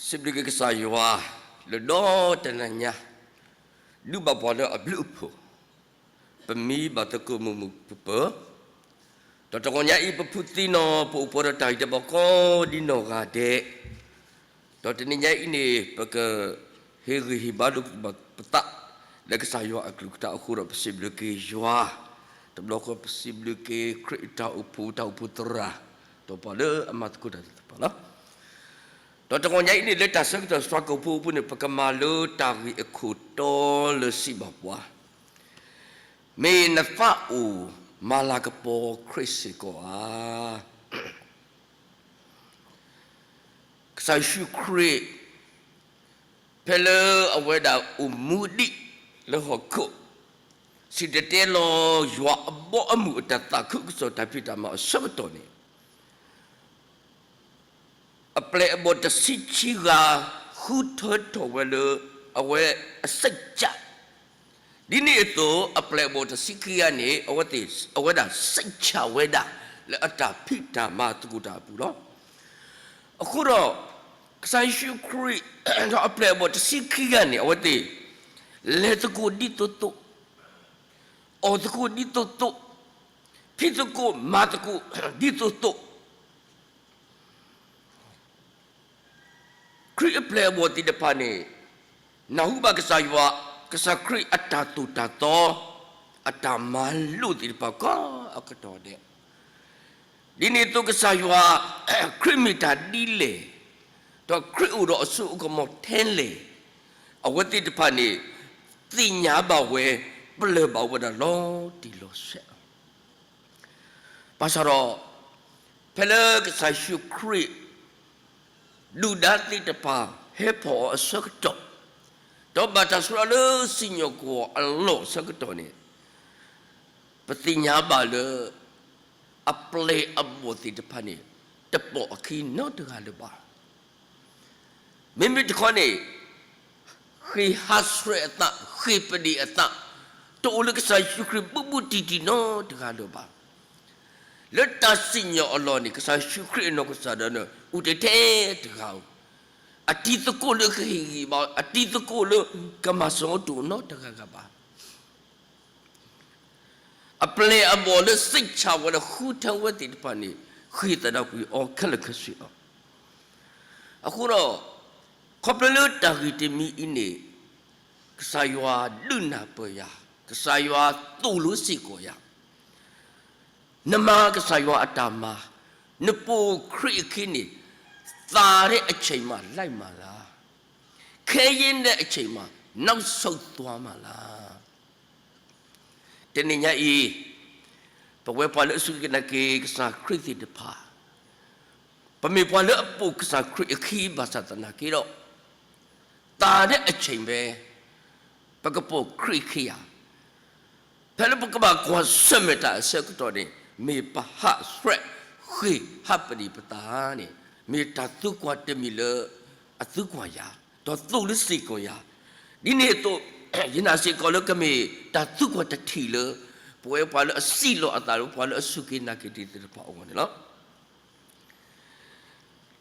စံးဘျုးက့ၤကစၢ်ယွၤ လၢဒီတနၤညါ ဒုးဘၣ်ပှၤလၢအဘျုးအဖှိၣ်, ပမံဘၣ်သကိးမုာ်မုာ်ပၢၤပၢၤ, ဒီးတဂီၤညါအံၤ ပဖုသံနီၤ ပအိၣ်ပှဲၤဒီးတၢ်ဂံၢ်တၢ်ဘါကိးဒ်နီၢ်ဂၤဒဲး, ဒီးတနံၤညါအံၤန့ၣ် ပကဟ့ၣ်ဂံၢ်ဟ့ၣ်ဘါလိာ်ပသး လၢကစၢ်ယွၤအကလုၢ်ကထါအဃိဒီး ပစံးဘျုးက့ၤယွၤ, တဘျီဃီပစံးဘျုးက့ၤခရံာ်အတၢ်အိၣ်ဖှိၣ် တၢ်အိၣ်ဖှိၣ်သရၣ်, ဒီးပှၤလၢအမၤသကိးတၢ်သ့ၣ်တဖၣ်လီၤ. ဒီးတဂီၤညါအံၤန့ၣ် လၢတၢ်ဆၢကတီၢ်စှၤကိာ်ဖိအပူၤန့ၣ် ပကမၤလိတၢ်ဂ့ၢ်အခိၣ်တီလၢစံးဘၣ်ပှၤ, မ့ၢ်နသးအိၣ်မၤလၤကပီၤခရံာ်စ့ၢ်ကီးဧါ. ကစၢ်ယ့ၣ်ၡူးခရံာ် ဖဲလၢအဝဲဒၣ်အိၣ်မူဒံးလၢဟီၣ်ခိၣ်, စံၣ်တဲၤတဲလီၤယွၤအဘီအမုၢ်အတၢ်သးခုကစီၣ်တၢ်ဖံးတၢ်မၤအဆၢကတီၢ်န့ၣ် အပျဲၢ်အဘီၣ်တဆံခံဂၤ ဃုထၢထီၣ်ဝဲလၢ အဝဲအစိတ်ချ, ဒ်န့ၣ်အသိး အပျဲၢ်အဘီၣ်တဆံခံဂၤန့ၣ် အဝဲသ့ၣ် အဝဲဒၣ်စိတ်ချဝဲဒၣ် လၢအတၢ်ဖံးတၢ်မၤသကိးတၢ်အပူၤလီၤ. အဃိဒီး ကစၢ်ယ့ၣ်ၡူးခရံာ် ဒီးအပျဲၢ်အဘီၣ်တဆံခံဂၤန့ၣ် အဝဲသ့ၣ် လဲၤသကိးဒ်သိးသိး, အီၣ်သကိးဒ်သိးသိး, ဖံးသကိးမၤသကိးဒ်သိးသိး ခရံာ်အပျဲၢ်အဘီၣ်သ့ၣ်တဖၣ်န့ၣ် နၢ်ဟူဘၣ်ကစၢ်ယွၤ, ကစၢ်ခရံာ်အတၢ်သိၣ်တၢ်သီ, အတၢ်မၤလိာ်သ့ၣ်တဖၣ်ကိးအကတီၢ်ဒဲး, ဒ်န့ၣ်အသိးကစၢ်ယွၤ ခရံာ်မ့ၢ်တၢ်ဒ်လဲၣ်, ဒီးခရံာ်အိၣ်ဒီးအစိအကမီၤထဲလဲၣ်, အဝဲသ့ၣ်တဖၣ်န့ၣ် သ့ၣ်ညါဘၣ်ဝဲ, ပျၢ်ဘၣ်ဝဲဒၣ်လီၤတံၢ်လီၤဆဲးလီၤ. ဘၣ်ဆၣ်ဒီး ဖဲလၢကစၢ်ယ့ၣ်ၡူးခရံာ် ဒုၣ်ဒါသ့ၣ်တဖၣ်ဟဲဖီၣ်အီၤအဆၢကတီၢ်, ဒီးဘၣ်တၢ်ဆိးလၢစံၣ်ညီၣ်ကွီၢ်အလီၢ်အဆၢကတီၢ်န့ၣ်, ပသ့ၣ်ညါဘၣ်လၢ အပျဲၢ်အဘီၣ်သ့ၣ်တဖၣ်န့ၣ် တပိာ်အခံနီတဂၤလၢၤဘၣ်. မ့မ့ၢ်တခီန့ၣ် ဃ့ၢ်ဟးဆှဲးအသး, ဃ့ၢ်ပဒ့ၣ်အသး, တအိၣ်လၢကစၢ်ယ့ၣ်ၡူးခရံာ်ဘူးဘူးတံၢ်တံၢ်နီတဂၤလၢၤဘၣ်. လၢတၢ်စံၣ်ညီၣ်အလီၢ်န့ၣ် ကစၢ်ယ့ၣ်ၡူးခရံာ်အနီၢ်ကစၢ်ဒၣ်န့ၣ် အိၣ်ထဲထဲတဂၤဧိၤ, အတံၤသကိးလၢကဟ့ၣ်ဂံၢ်ဘါ, အတံၤသကိးလၢကမၤစၢၤအီၤတအိၣ်နီတဂၤဂၤဘၣ်. အပျဲၢ်အဘီၣ်လၢစိတ်ချဝဲလၢ ဃုထၢဝဲသ့ၣ်တဖၣ်န့ၣ် ဃ့ၢ်သဒၣ်ကွံာ်အီၤခဲလၢာ်ခဲဆ့လီၤ. အဃိဒီး ခီဖျိလၢတၢ်ဂ့ၢ်တမံၤအံၤန့ၣ် ကစၢ်ယွၤဒုးနၢ်ပၢၢ်ယၤ, ကစၢ်ယွၤသိၣ်လိစ့ၢ်ကီးယၤ, နမၤကစၢ်ယွၤအတၢ်မၤ, နပိာ်ခရံာ်အခံန့ၣ် သာတဲ့ အချိန်မှာ လိုက်မှာလား, ခဲယဉ်းတဲ့ အချိန်မှာ နောက်ဆုတ်သွားမှာလား. တနံၤညါအံၤ ပဝဲပှၤလၢအစူၢ်က့ၤနာ်က့ၤကစၢ်ခရံာ်သ့ၣ်တဖၣ်, ပမ့ၢ်ပှၤလၢအပိာ်ကစၢ်ခရံာ်အခံဘၣ်ဆၣ်သနာ်က့ဒီး, သာတဲ့ အချိန်ပဲ ပကပိာ်ခရံာ်အခံဧါ. ဖဲလၢပကဘၣ်ကွၢ်ဆၢၣ်မဲာ်တၢ်အဆၢကတီၢ်န့ၣ် မ့ၢ်ပဟးဆှဲးဃ့ၢ်ဟးပဒ့ၣ်ပသးန့ၣ် မ့ၢ်တၢ်သံကွၢ်တမံၤလၢ အသံကွၢ်ယၤ, ဒီးသိၣ်လိစ့ၢ်ကီးယၤ, ဒ်န့ၣ်အသိး ယနာ်စ့ၢ်ကီးလၢကမ့ၢ်တၢ်သံကွၢ်တထံၣ်လၢ ပဝဲပှၤလၢအစံၣ်လီၤအသးလၢ ပှၤလၢအစူၢ်က့ၤနာ်က့ၤတံၤသ့ၣ်တဖၣ်အဂီၢ်န့ၣ်လီၤ.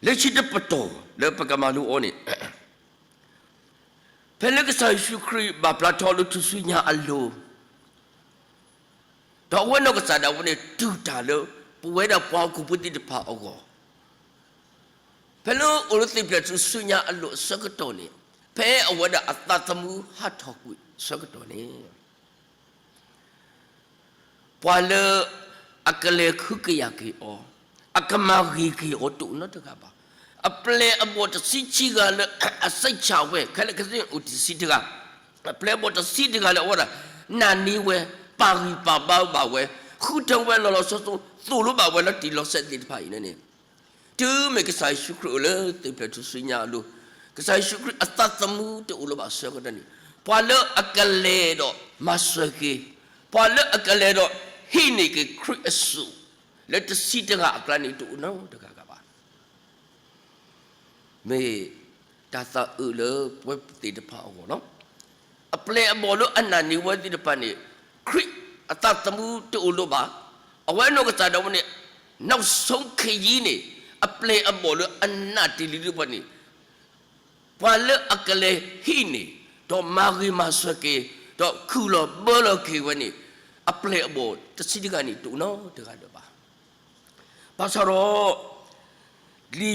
လၢခံတပတီၢ်လၢပကမၤလိအီၤန့ၣ် ဖဲလၢကစၢ်ယ့ၣ်ၡူးခရံာ်ဘၣ်ပျၢ်ထီၣ်လၢထူၣ်စုညါအလိၤ, ဒီးအဝဲနီၢ်ကစၢ်ဒၣ်ဝဲန့ၣ် တူၢ်တၢ်လၢ ပဝဲဒၣ်ပှၤဟီၣ်ခိၣ်ဖိသ့ၣ်တဖၣ်အဂီၢ်, ဖဲလၢအိၣ်လၢသ့ၣ်ဖျဲၣ်ထူၣ်စုညါအလိၤအဆၢကတီၢ်န့ၣ်, ဖဲအဝဲဒၣ်အသးသမူဟးထီၣ်ကွံာ်အဆၢကတီၢ်န့ၣ် ပှၤလၢအကလဲၤဃုကယာ်က့ၤအီၤ, အကမၤဂ့ၤက့ၤအီၤတအိၣ်နီတဂၤဘၣ်. အပျဲၢ်အဘီၣ်တဆံခံဂၤလၢအစိတ်ချဝဲ, ခဲလၢာ်ခဲဆ့န့ၣ်အိၣ်တဆံတဂၤ, အပျဲၢ်အဘီၣ်တဆံတဂၤလၢအဝဲဒၣ် နာ်န့ၢ်ဝဲ, ပာ်ဂံၢ်ပာ်ဘါဘၣ်ဝဲ, ဃုထၢဝဲလီၤလီၤဆီဆီ, သိၣ်လိဘၣ်ဝဲလၢတံၤလီၤဆဲးသ့ၣ်တဖၣ်အံၤန့ၣ်န့ၣ်, တုၤမ့ၢ်ကစၢ်ယ့ၣ်ၡူးခရံာ်အိၣ်လၢသ့ၣ်ဖျဲၣ်ထူၣ်စုညါအလိၤ, ကစၢ်ယ့ၣ်ၡူးခရံာ်အသးသမူတအိၣ်လၢၤဘၣ်အဆၢကတီၢ်န့ၣ်, ပှၤလၢအကလဲၤဒီးမၤစၢၤက့ၤ, ပှၤလၢအကလဲၤဒီးဟံးန့ၢ်က့ၤခရံာ်အစိၣ်, လၢတဆံတဂၤအကျါန့ၣ်တအိၣ်နီတဂၤဂၤဘၣ်. မ့ၢ်တၢ်သးအုးလၢပဝဲသ့ၣ်တဖၣ်အဂီၢ်လီၤ. အပျဲၢ်အဘီၣ်လၢအနာ်န့ၢ်ဝဲသ့ၣ်တဖၣ်န့ၣ်, ခရံာ်အသးသမူတအိၣ်လၢၤဘၣ်. အဝဲနီၢ်ကစၢ်ဒၣ်ဝဲန့ၣ်, နောက်ဆုံးခရီးန့ၣ်, အပျဲၢ်အဘီၣ်လၢအနာ်တ့ၢ်လံတဖၣ်န့ၣ်, ပှၤလၢအကလဲၤဟံးန့ၢ် ဒီးမၤဂ့ၤမၤစၢၤက့ၤ ဒီးခုၣ်လီၤဘၢလီၤက့ၤဝဲန့ၣ် အပျဲၢ်အဘီၣ်တဆံးတဂၤန့ၣ် တအိၣ်နီတဂၤလၢၤဘၣ်. ဘၣ်ဆၣ်ဒီး လံာ်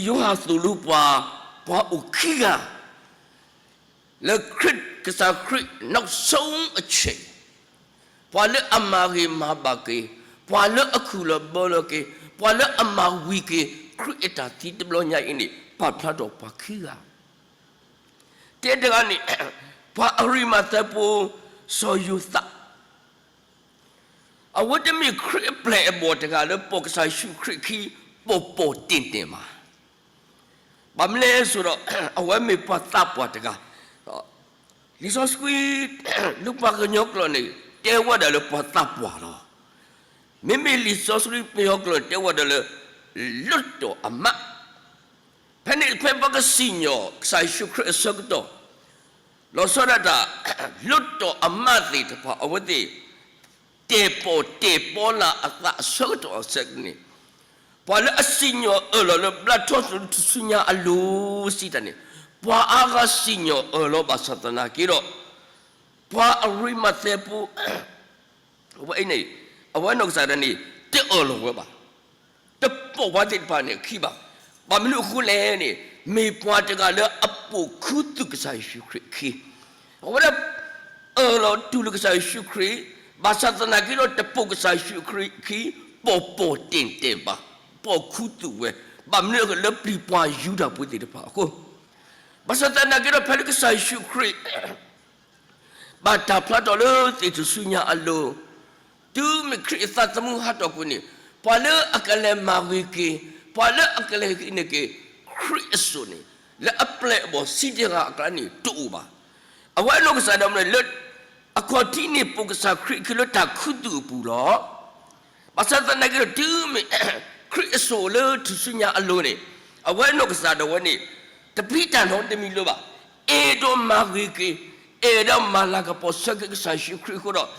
ယိၤဟၣ်သိၣ်လိပှၤ ပှၤအိၣ်ခံဂၤ လၢခရံာ်ကစၢ်ခရံာ်နောက်ဆုံးအချိန် ပှၤလၢအမၤဂ့ၤမၤဘၣ်က့ၤ, ပှၤလၢအခုၣ်လီၤဘၢလီၤက့ၤ, ပှၤလၢအမၤဝံၤက့ၤ ခရံာ်အတၢ်သံတဘျီညါအံၤန့ၣ် ပာ်ဖျါထီၣ်ပှၤခံဂၤ တဲတဂၤန့ၣ် ပှၤအရံမၤသဲဖိ စီၤယိၤသး အဝဲတမ့ၢ်ခရံာ်အပျဲၢ်အဘီၣ်တဂၤလၢ ပိာ်ကစၢ်ယ့ၣ်ၡူးခရံာ်အခံ ပိာ်ပိာ်တ့ၢ်တ့ၢ်ဘၣ်. ဘၣ်မနုၤလဲၣ်ဆိုတော့ အဝဲမ့ၢ်ပှၤသးပှၢ်တဂၤ, လံာ်စီဆှံ လၢပှၤကညီကျိာ်န့ၣ် တဲဝဲဒၣ်လၢပှၤသးပှၢ်လီၤ. မ့မ့ၢ်လံာ်စီဆှံပယီၤကျိာ်န့ၣ် တဲဝဲဒၣ်လၢ လွှတ်တော်အမတ် ဖဲန့ၣ်ဖဲပှၤကစံၣ်ညီၣ် ကစၢ်ယ့ၣ်ၡူးခရံာ်အဆၢကတီၢ် လီၤဆီဒၣ်တၢ် လွှတ်တော်အမတ်သ့ၣ်တဖၣ် အဝဲသ့ၣ် တဲာ်ပိာ်တဲာ်ပီလၢအသးအဆၢကတီၢ်အဆၢကတီၢ်န့ၣ် ပှၤလၢအစံၣ်ညီၣ်အၢၣ်လီၤလၢဘျးထီၣ်စိလၢထူၣ်စုညါအလိၤစံးတၢ်န့ၣ် ပှၤအါဂၤစံၣ်ညီၣ်အၢၣ်လီၤဘၣ်ဆၣ်သနာ်က့ဒီး ပှၤအရံမၤသဲဖိ အဝဲအံၤန့ၣ် အဝဲနီၢ်ကစၢ်ဒၣ်န့ၣ် တအၢၣ်လီၤဝဲဘၣ်. တပိာ်ပှၤသ့ၣ်တဖၣ်န့ၣ်အခံဘၣ်. ဘၣ်မနုၤအဃိလဲၣ်န့ၣ် မ့ၢ်ပှၤတဂၤလၢအပိာ်ခူသူၣ်ကစၢ်ယ့ၣ်ၡူးခရံာ်အခံ, အဝဲဒၣ် အၢၣ်လီၤတူၢ်လိာ်ကစၢ်ယ့ၣ်ၡူးခရံာ်, ဘၣ်ဆၣ်သနာ်က့ဒီးတပိာ်ကစၢ်ယ့ၣ်ၡူးခရံာ်အခံ ပိာ်ပိာ်တ့ၢ်တ့ၢ်ဘၣ်, ပိာ်ခူသူၣ်ဝဲ, ဘၣ်မနုၤအဃိလၢပျံၤပှၤယူဒၤဖိသ့ၣ်တဖၣ်အဃိ, ဘၣ်ဆၣ်သနာ်က့ဒီးဖဲလၢကစၢ်ယ့ၣ်ၡူးခရံာ် ဘၣ်တၢ်ဖျါထီၣ်လၢသ့ၣ်ထူၣ်စုညါအလိၤ, တုၤမ့ၢ်ခရံာ်အသးသမူဟးထီၣ်ကွံာ်န့ၣ် ပှၤလၢအကလဲၤမၤဂ့ၤက့ၤ, ပှၤလၢအကလဲၤဟံးန့ၢ်က့ၤ ခရံာ်အစိၣ်န့ၣ် လၢအပျဲၢ်အဘီၣ်ဆံးတဂၤအကျါန့ၣ် တအိၣ်ဘၣ်. အဝဲအနီၢ်ကစၢ်ဒၣ်ဝဲန့ၣ်လၢ အခီၣ်ထံးန့ၣ်ပိာ်ကစၢ်ခရံာ်အခံလၢတၢ်ခူသူၣ်အပူၤလီၤ. ဘၣ်ဆၣ်သနာ်က့ဒီးတုၤမ့ၢ် ခရံာ်အစိၣ်လၢထူၣ်စုညါအလိၤန့ၣ် အဝဲအနီၢ်ကစၢ်ဒၣ်ဝဲန့ၣ် တပျံၤတၢ်နီတမံၤလၢၤဘၣ်. အဲၣ်ဒိးမၤဂ့ၤက့ၤ, အဲၣ်ဒိးမၤလၤကပီၤဆၢက့ၤကစၢ်ယ့ၣ်ၡူးခရံာ်အဃိဒီး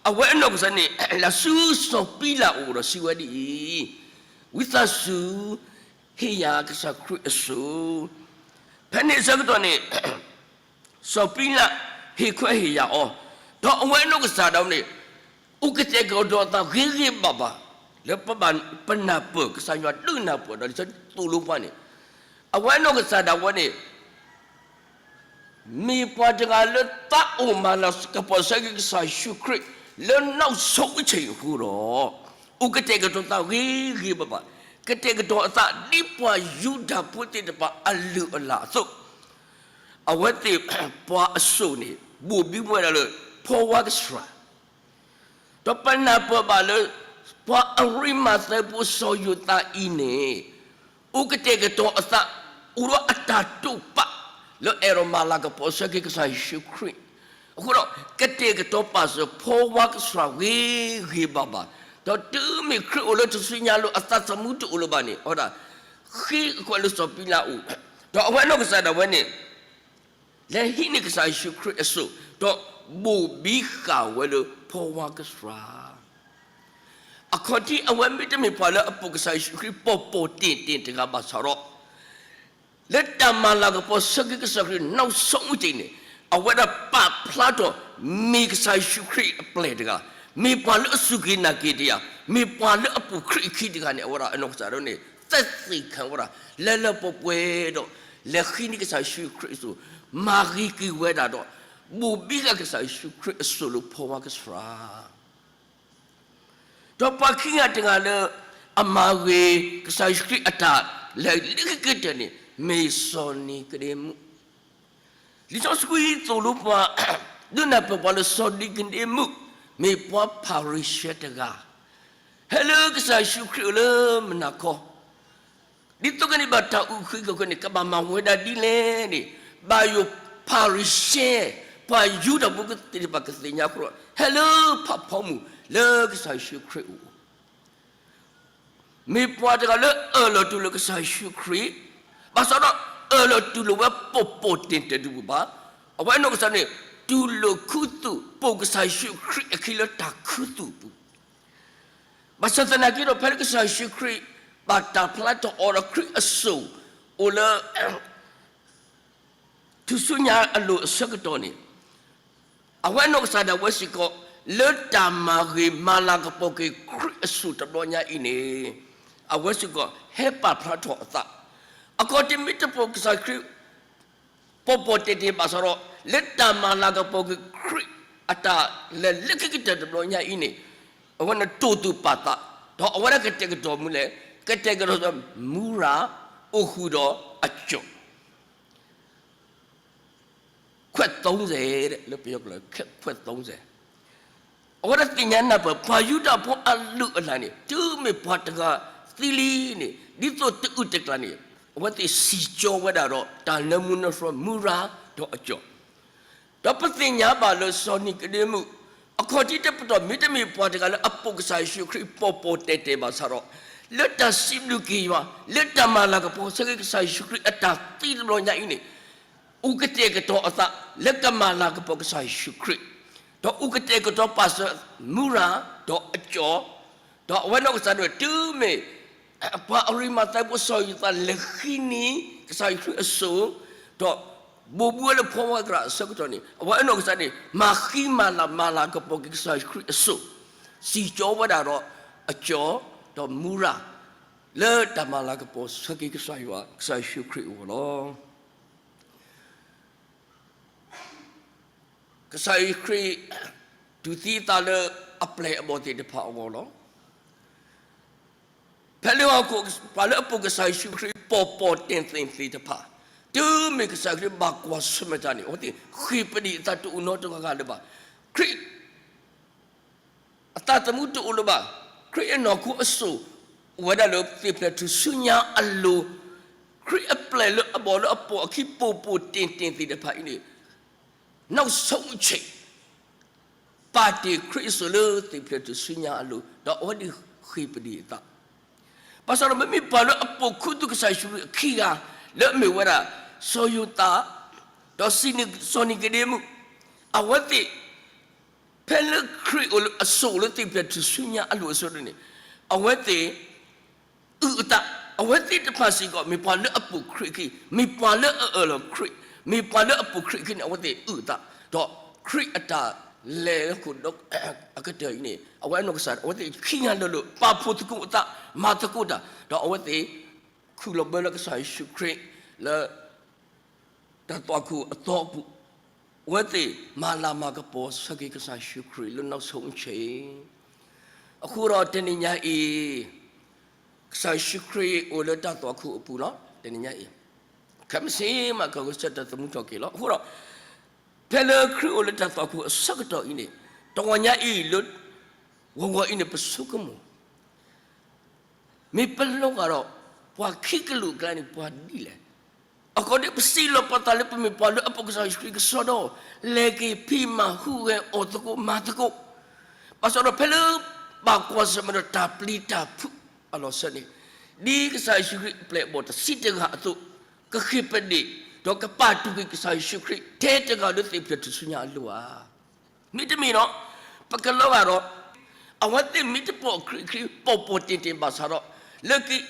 အဝဲအနီၢ်ကစၢ်န့ၣ် လဲၤဆူစီၤပံလးအအိၣ်ဒီးစံးဝဲဒ်အံၤ, ဝံသးစူၤ ဟ့ၣ်ယၤကစၢ်ခရံာ်အစိၣ်. ဖဲန့ၣ်အဆၢကတီၢ်န့ၣ် စီၤပံလးဟ့ၣ်ခွဲးဟ့ၣ်ယာ်အီၤ, ဒီးအဝဲအနီၢ်ကစၢ်ဒၣ်ဝဲန့ၣ် အိၣ်ကတဲာ်ကတီၤအသးဂ့ၤဂ့ၤဘၣ်ဘၣ် လၢပနၢ်ပၢၢ်ကစၢ်ယွၤဒုးနၢ်ပၢၢ်ဒီးလံာ်စီဆှံသိၣ်လိပှၤန့ၣ်, အဝဲအနီၢ်ကစၢ်ဒၣ်ဝဲန့ၣ် မ့ၢ်ပှၤတဂၤလၢသးအိၣ်မၤလၤကပီၤဆၢက့ၤကစၢ်ယ့ၣ်ၡူးခရံာ် လၢနီၢ်ဆိအဆ့ၣ်အဃိဒီး အိၣ်ကတဲာ်ကတီၤသးဂ့ၤဂ့ၤဘၣ်ဘၣ်, ကတဲာ်ကတီၤအသးဒ်ပှၤယူဒၤဖိသ့ၣ်တဖၣ်အလုၢ်အလၢ်အသိး, အဝဲသ့ၣ်ပှၤအစိၣ်န့ၣ် ဘိၣ်ဘံဝဲဒၣ်လၢ ဖီဝါကစှၤ ဒီးပနၢ်ပၢၢ်ဘၣ်လၢ ပှၤအရံမၤသဲဖိစီၤယိၤသးအံၤန့ၣ် အိၣ်ကတဲာ်ကတီၤအသး အိၣ်ဒီးအတၢ်တိာ်ပာ် လၢအဲၣ်ဒိးမၤလၤကပီၤဆၢက့ၤကစၢ်ယ့ၣ်ၡူးခရံာ်, အဃိဒီး ကတဲာ်ကတီၤပာ်စၢၤဖီဝါကစှၤဂ့ၤဂ့ၤဘၣ်ဘၣ်, ဒီးတုၤမ့ၢ်ခရံာ်အိၣ်လၢထူၣ်စုညါအလိၤ အသးသမူတအိၣ်လၢၤဘၣ်န့ၣ် အဝဲဒၣ် ဃ့အခွဲးလၢစီၤပံလးအအိၣ်, ဒီးအဝဲအနီၢ်ကစၢ်ဒၣ်ဝဲန့ၣ် လဲၤဟံးန့ၢ်ကစၢ်ယ့ၣ်ၡူးခရံာ်အစိၣ် ဒီးဘိၣ်ဘံဃာ်ဝဲလၢဖီဝါကစှၤ, အခီၣ်ထံးအဝဲမ့တမ့ၢ်ပှၤလၢအပိာ်ကစၢ်ယ့ၣ်ၡူးခရံာ်ပိာ်ပိာ်တ့ၢ်တ့ၢ်တဂၤဘၣ်ဆၣ်ဒီး လၢတၢ်မၤလၤကပီၤဆၢက့ၤကစၢ်ခရံာ်နီၢ်ဆိအဆ့ၣ်န့ၣ် အဝဲဒၣ်ပာ်ဖျါထီၣ် မ့ၢ်ကစၢ်ယ့ၣ်ၡူးခရံာ်အပျဲၢ်တဂၤ, မ့ၢ်ပှၤလၢအစူၢ်က့ၤနာ်က့ၤတဂၤ, မ့ၢ်ပှၤလၢအပိာ်ခရံာ်အခံတဂၤန့ၣ် အဝဲဒၣ်အနီၢ်ကစၢ်ဒၣ်န့ၣ် သက်သေခံဝဲဒၣ် လၢလၢပှဲၤပှဲၤဒီး လဲၤဃ့န့ၢ်ကစၢ်ယ့ၣ်ၡူးခရံာ်အစိၣ်, မၤဂ့ၤက့ၤဝဲဒၣ်ဒီး ဘိၣ်ဘံဃာ်ကစၢ်ယ့ၣ်ၡူးခရံာ်အစိၣ်လၢဖီဝါကစှၤ ဒီးပှၤခံဂၤတဂၤလၢ အမၤဂ့ၤကစၢ်ယ့ၣ်ၡူးခရံာ်အတၢ်လဲၤလၢကကတၢၢ်န့ၣ် မ့ၢ်စီၤနံၤကဒ့မူး, လံာ်စီဆှံသိၣ်လိပှၤ ဒုးနၢ်ပၢၢ်ပှၤလၢစီၤနံၤကဒ့မူး မ့ၢ်ပှၤဖၤရံၤၡဲတဂၤ ဟဲလၢကစၢ်ယ့ၣ်ၡူးခရံာ်အအိၣ်လၢမုၢ်နၤခီ ဒ်သိးကန့ၢ်ဘၣ်တၢ်အုၣ်က့ၤခီၣ်က့ၤန့ၣ် ကဘၣ်မၤဝဲဒၣ်ဒ်လဲၣ်န့ၣ် ဘၣ်ယိၣ်ဖၤရံၤၡဲ ပှၤယူဒၤဖိသ့ၣ်တဖၣ်ကသ့ၣ်ညါအဃိဒီး ဟဲလၢဖးဖီမုၢ်လၢကစၢ်ယ့ၣ်ၡူးခရံာ်အအိၣ်, မ့ၢ်ပှၤတဂၤလၢအၢၣ်လီၤတူၢ်လိာ်ကစၢ်ယ့ၣ်ၡူးခရံာ်, ဘၣ်ဆၣ်ဒီးအၢၣ်လီၤတူၢ်လိာ်ဝဲပိာ်ပိာ်တ့ၢ်တ့ၢ်တဘူၣ်ဘၣ်, အဝဲအနီၢ်ကစၢ်န့ၣ် တူၢ်လိာ်ခူသူၣ် ပိာ်ကစၢ်ယ့ၣ်ၡူးခရံာ်အခံလၢတၢ်ခူသူၣ်အပူၤ ဘၣ်ဆၣ်သနာ်က့ဒီး ဖဲလၢကစၢ်ယ့ၣ်ၡူးခရံာ် ဘၣ်တၢ်ဖျါထီၣ်အီၤဒီးခရံာ်အစိၣ် အိၣ်လၢ ထူၣ်စုညါအလိၤအဆၢကတီၢ်န့ၣ်, အဝဲအနီၢ်ကစၢ်ဒၣ်ဝဲစ့ၢ်ကီး လၢတၢ်မၤဂ့ၤမၤလၤကပီၤက့ၤခရံာ်အစိၣ်တဘျီညါအံၤန့ၣ်, အဝဲစ့ၢ်ကီးဟဲပာ်ဖျါထီၣ်အသး, အခီၣ်ထံးမ့ၢ်တပိာ်ကစၢ်ခရံာ် ပီၢ်ပီၢ်တဲာ်တဲာ်ဘၣ်ဆၣ်ဒီး လၢတၢ်မၤလၤကပီၤက့ၤခရံာ်အတၢ်လဲၤလၢခံကတၢၢ်တဘျီညါအံၤန့ၣ်, အဝဲန့ၣ်တိာ်သူၣ်ပာ်သး, ဒီးအဝဲဒၣ်ကတဲာ်ကတီၤမနုၤလဲၣ်, ကတဲာ်ကတီၤမူရၤ, အိၣ်ဃုာ်ဒီးအကၠီၣ် ခွဲးသုံးဆယ် လၢပယီၤကျိာ် ခွဲးသုံးဆယ်, အဝဲဒၣ်သ့ၣ်ညါနၢ်ပၢၢ် ပှၤယူဒၤဖိအလုၢ်အလၢ်န့ၣ် တုၤမ့ၢ်ပှၤတဂၤသံလံန့ၣ် ဒ်သိးတအုၣ်တကျၢ်န့ၣ်, အဝဲသ့ၣ်စံၣ်ကၠီဝဲဒၣ်ဒီးတၢ်နၢမူနထြီမူရၤဒီးအကၠီၣ် ဒီးပသ့ၣ်ညါဘၣ်လၢစီၤနံၤကဒ့မုၣ် အခီၣ်ထံးတပတီၢ် မ့တမ့ၢ်ပှၤတဂၤလၢအပိာ်ကစၢ်ယ့ၣ်ၡူးခရံာ်ပီၢ်ပီၢ်တဲာ်တဲာ်ဘၣ်ဆၣ်ဒီး, လၢတၢ်စံးဘျုးက့ၤယွၤ, လၢတၢ်မၤလၤကပီၤဆၢက့ၤကစၢ်ယ့ၣ်ၡူးခရံာ်အတၢ်သံတဘျီညါအံၤန့ၣ်, အိၣ်ကတဲာ်ကတီၤအသး လၢကမၤလၤကပီၤကစၢ်ယ့ၣ်ၡူးခရံာ်, ဒီးအိၣ်ကတဲာ်ကတီၤပာ်စၢၤမူရၤဒီးအကၠီၣ်, ဒီးအဝဲနီၢ်ကစၢ်ဒၣ်ဝဲ တုၤမ့ၢ် ပှၤအရံမၤသဲဖိစီၤယိၤသးလဲၤဃုန့ၢ်ကစၢ်ယ့ၣ်ၡူးခရံာ်အစိၣ်, ဒီးဘိးဘုဝဲလၢဖီဝါကရၢ်အဆၢကတီၢ်န့ၣ် အဝဲအနီၢ်ကစၢ်န့ၣ် မၤဃံမၤလၤမၤလၤကပီၤက့ၤကစၢ်ယ့ၣ်ၡူးခရံာ်အစိၣ်, စံၣ်ကၠီဝဲဒၣ်ဒီးအကၠီၣ်, ဒီးမူရၤ, လၢတၢ်မၤလၤကပီၤဆၢက့ၤကစၢ်ယွၤ ကစၢ်ယ့ၣ်ၡူးခရံာ်အဂီၢ်လီၤ. ကစၢ်ယ့ၣ်ၡူးခရံာ် တူၢ်သံအသးလၢအပျဲၢ်အဘီၣ်သ့ၣ်တဖၣ်အဂီၢ်လီၤ. ဖဲလၢဟီၣ်ခိၣ် ပှၤလၢအပိာ်ကစၢ်ယ့ၣ်ၡူးခရံာ် ပီၢ်ပီၢ်တဲာ်တဲာ်သ့ၣ်တဖၣ်, တုၤမ့ၢ်ကစၢ်ခရံာ်ဘၣ်ကွၢ်ဆၢၣ်မဲာ်တၢ်န့ၣ် အဝဲသ့ၣ်ဃ့ၢ်ပဒံၣ်အသးတအိၣ်နီတဂၤဂၤလၢၤဘၣ်. ခရံာ် အသးသမူတအိၣ်လၢၤဘၣ်. ခရံာ်အနီၢ်ခိအစိၣ် အိၣ်ဝဲဒၣ်လၢသ့ၣ်ဖျဲၣ်ထူၣ်စုညါအလိၤ, ခရံာ်အပျဲၢ်လၢအဘီၣ်လၢအပိာ်အခံ ပီၢ်ပီၢ်တဲာ်တဲာ်သ့ၣ်တဖၣ်အံၤန့ၣ် နောက်ဆုံးအချိန် ပာ်တ့ၢ်ခရံာ်အစိၣ်လၢသ့ၣ်ဖျဲၣ်ထူၣ်စုညါအလိၤ ဒီးအဝဲသ့ၣ်ဃ့ၢ်ပဒံၣ်အသး. ဘၣ်ဆၣ်ဒီးမ့မ့ၢ်ပှၤလၢအပိာ်ခူသူၣ်ကစၢ်ယ့ၣ်ၡူးခရံာ်အခံဂၤ လၢအမ့ၢ်ဝဲဒၣ် စီၤယိၤသး ဒီးစီၤနံၤကဒ့မုၣ် အဝဲသ့ၣ် ဖဲလၢခရံာ်အိၣ်လၢအစိၣ်လၢသ့ၣ်ဖျဲၣ်ထူၣ်စုညါအလိၤအစိၤန့ၣ် အဝဲသ့ၣ် အုၣ်အသး, အဝဲသ့ၣ်တဖၣ်စ့ၢ်ကီး မ့ၢ်ပှၤလၢအပိာ်ခရံာ်အခံ, မ့ၢ်ပှၤလၢအအၢၣ်လီၤခရံာ်, မ့ၢ်ပှၤလၢအပိာ်ခရံာ်အခံန့ၣ် အဝဲသ့ၣ်အုၣ်အသး, ဒီးခရံာ်အတၢ်လဲၤလၢဟီၣ်ခိၣ်ဒီ အကတၢၢ်အံၤန့ၣ် အဝဲအနီၢ်ကစၢ် အဝဲသ့ၣ်ခံဂၤလၢာ်လၢာ် ပာ်ဖှိၣ်သကိးအသး, မၤသကိးတၢ်, ဒီးအဝဲသ့ၣ် ခူၣ်လီၤဘၢလၢကစၢ်ယ့ၣ်ၡူးခရံာ် လၢ တၢ်သွၣ်ခိၣ်အသီအပူၤ, အဝဲသ့ၣ်မၤလၤမၤကပီၤဆၢက့ၤကစၢ်ယ့ၣ်ၡူးခရံာ်လၢနောက်ဆုံးအချိန်. အဃိဒီးတနံၤညါအံၤ ကစၢ်ယ့ၣ်ၡူးခရံာ်အိၣ်လၢတၢ်သွၣ်ခိၣ်အပူၤလီၤ. တနံၤညါအံၤ ခဲမုၢ်ဆ့ၣ်မးကဂဲၤဆၢထၢၣ်သမူထီၣ်က့ၤလီၤ. အဃိဒီး ဖဲလၢခရံာ်အိၣ်လၢတၢ်သွၣ်ခိၣ်အဆၢကတီၢ်အံၤန့ၣ် တဂီၤညါအံၤလၢ ဂီၤဂီၤအံၤန့ၣ် ပဆိကမိၣ် မ့ၢ်ပလီၤဂာ်ဒီး ပှၤခံကလုာ်အကျါန့ၣ် ပှၤဒ်လဲၣ်. အခီၣ်ဒ့ ပစံးလီၤပသးလၢပမ့ၢ်ပှၤလၢအပိာ်ကစၢ်ယ့ၣ်ၡူးခရံာ်ကစီဒီ, လဲၤက့ၤဖံးမၤဟူးဂဲၤအီၣ်သကိးမၤသကိး, ဘၣ်ဆၣ်ဒီးဖဲလၢ ဘၣ်ကွၢ်ဆၢၣ်မဲာ်ဒီးတၢ်ပျံၤတၢ်ဖုးအလီၢ်ဆၢန့ၣ်, ဒ်ကစၢ်ယ့ၣ်ၡူးခရံာ်အပျဲၢ်အဘီၣ်တဆံတဂၤအသိး, ကဃ့ၢ်ပဒ့ၣ်, ဒီးကပာ်တူၢ်က့ၤကစၢ်ယ့ၣ်ၡူးခရံာ် ထဲတဂၤလၢသ့ၣ်ဖျဲၣ်ထူၣ်စုညါအလိၤဧါ. မ့တမ့ၢ်ဒီး ပကလီၤဂာ်ဒီး အဝဲသ့ၣ်မ့ၢ်တပိာ်ခရံာ်အခံ ပီၢ်ပီၢ်တဲာ်တဲာ်ဘၣ်ဆၣ်ဒီး လၢက့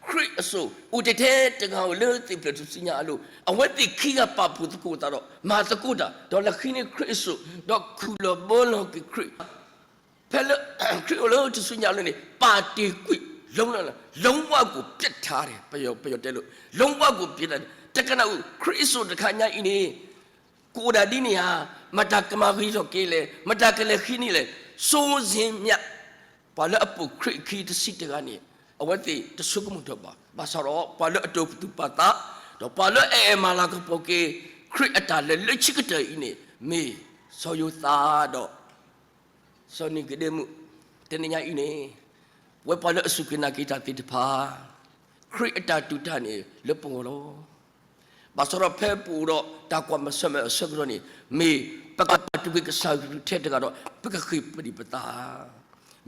ခရံာ်အစိၣ် အိၣ်ထဲထဲတဂၤဧိၤလၢသ့ၣ်ဖျဲၣ်ထူၣ်စုညါအလိၤ, အဝဲသ့ၣ်ခံဂၤပာ်ဖှိၣ်သကိးသးဒီး မၤသကိးတၢ် ဒီးလဲၤဃုန့ၢ်ခရံာ်အစိၣ် ဒီးခူၣ်လီၤဘၢလီၤက့ၤခရံာ်, ဖဲလၢ ခရံာ်အိၣ်လၢထူၣ်စုညါအလိၤန့ၣ် ပာ်တ့ၢ်ကွံာ် လုံးဝကိုပျက်ထားတယ်, ပယီၤတဲလၢ လုံးဝကိုပျက်ထားတယ်, တကနၣ်အူ ခရံာ်အစိၣ်တခါညါအံၤန့ၣ် ကအိၣ်ဒၣ်ဒ်န့ၣ်ဧါ, မတၤကမၤဂ့ၤထီၣ်က့ၤလဲၣ်, မတၤကလဲၤဃုန့ၢ်လဲၣ်, စိုးစံးမြတ်, ပှၤလၢအပိာ်ခရံာ်အခံတဆံတဂၤန့ၣ် အဝဲသ့ၣ်တဆိကမိၣ်ထီၣ်ဘၣ်, ဘၣ်ဆၣ်ဒီး ပှၤလၢအတိာ်သူၣ်ပာ်သး, ဒီးပှၤလၢအအဲၣ်မၤလၤကပီၤက့ၤ ခရံာ်အတၢ်လဲၤလၢခံကတၢၢ်အံၤန့ၣ် မ့ၢ်စီၤယိၤသးဒီး စီၤနံၤကဒ့မုၣ်, တနံၤညါအံၤန့ၣ် ပဝဲပှၤလၢအစူၢ်က့ၤနာ်က့ၤတၢ်သ့ၣ်တဖၣ် ခရံာ်အတၢ်တူၢ်တၢ်န့ၣ်လၢပဂီၢ်လီၤ. ဘၣ်ဆၣ်ဒီးဖဲပအိၣ်ဒီးတၢ်ကွၢ်ဆၢၣ်မဲာ်အဆၢကတီၢ်န့ၣ် မ့ၢ်ပကပာ်တူၢ်က့ၤကစၢ်ယ့ၣ်ၡူးထဲတဂၤဒီး ပကဃ့ၢ်ပဒံၣ်ပသး,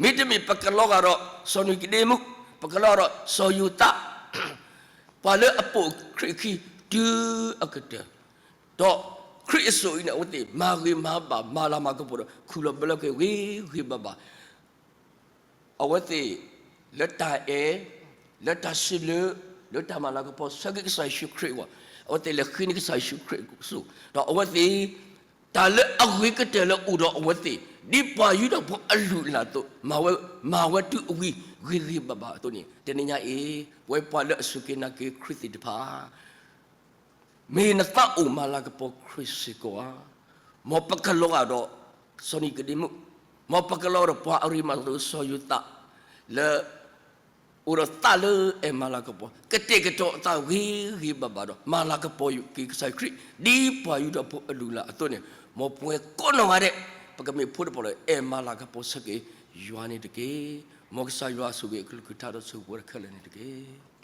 မ့တမ့ၢ်ပကလီၤဂာ်ဒီးစီၤနံၤကဒ့မုၣ်, ပကလီၤဂာ်ဒီးစီၤယိၤသး, ပှၤလၢအပိာ်ခရံာ်အခံတုၤအကတၢၢ် ဒီးခရံာ်အစိၣ်အံၤန့ၣ် အဝဲသ့ၣ်မၤဂ့ၤမၤဘၣ် မၤလၤမၤကပီၤဒီး ခူၣ်လီၤဘၢလီၤက့ၤဂ့ၤဂ့ၤဘၣ်ဘၣ် အဝဲသ့ၣ်လၢတၢ်အဲၣ်, လၢတၢ်စံးဘျုး, လၢတၢ်မၤလၤကပီၤဆၢက့ၤကစၢ်ယ့ၣ်ၡူးခရံာ်အဂီၢ်, အဝဲသ့ၣ်လဲၤဃ့န့ၢ်ကစၢ်ယ့ၣ်ၡူးခရံာ်အစိၤ, ဒီးအဝဲသ့ၣ် တၢ်လၢအဂ့ၤကတၢၢ်လၢအိၣ်ဒီးအဝဲသ့ၣ် ဒ်ပှၤယူဒၤဖိအလုၢ်အလၢ်အသိး မၤဝဲ, မၤဝဲတုၤအဝံၤဂ့ၤဂ့ၤဘၣ်ဘၣ်အသိးန့ၣ်, တနံၤညါအံၤ ပဝဲပှၤလၢအစူၢ်က့ၤနာ်က့ၤခရံာ်သ့ၣ်တဖၣ် မ့ၢ်နသးအိၣ်မၤလၤကပီၤခရံာ်စ့ၢ်ကီးဧါ. မ်ပကလီၤဂာ်ဒီးစီၤနံၤကဒ့မူး, မ်ပကလီၤဂာ်ဒီးပှၤအရမၤလိာ်စီၤယိၤသး, လၢ အိၣ်ဒီးသးလၢအဲၣ်မၤလၤကပီၤ, ကတဲာ်ကတီၤအသးဂ့ၤဂ့ၤဘၣ်ဘၣ်ဒီး မၤလၤကပီၤက့ၤကစၢ်ခရံာ် ဒ်ပှၤယူဒၤဖိအလုၢ်အလၢ်အသိးန့ၣ်, မ်ပဝဲကိးနီၢ်ဂၤဒဲး ပကမ့ၢ်ဖိတဖၣ်လၢအဲၣ်မၤလၤကပီၤဆၢက့ၤယွၤန့ၣ်တက့ၢ်. မ်ကစၢ်ယွၤဆိၣ်ဂ့ၤအကလုၢ်ကထါဒီးဆိၣ်ဂ့ၤပှၤခဲလၢာ်န့ၣ်တက့ၢ်.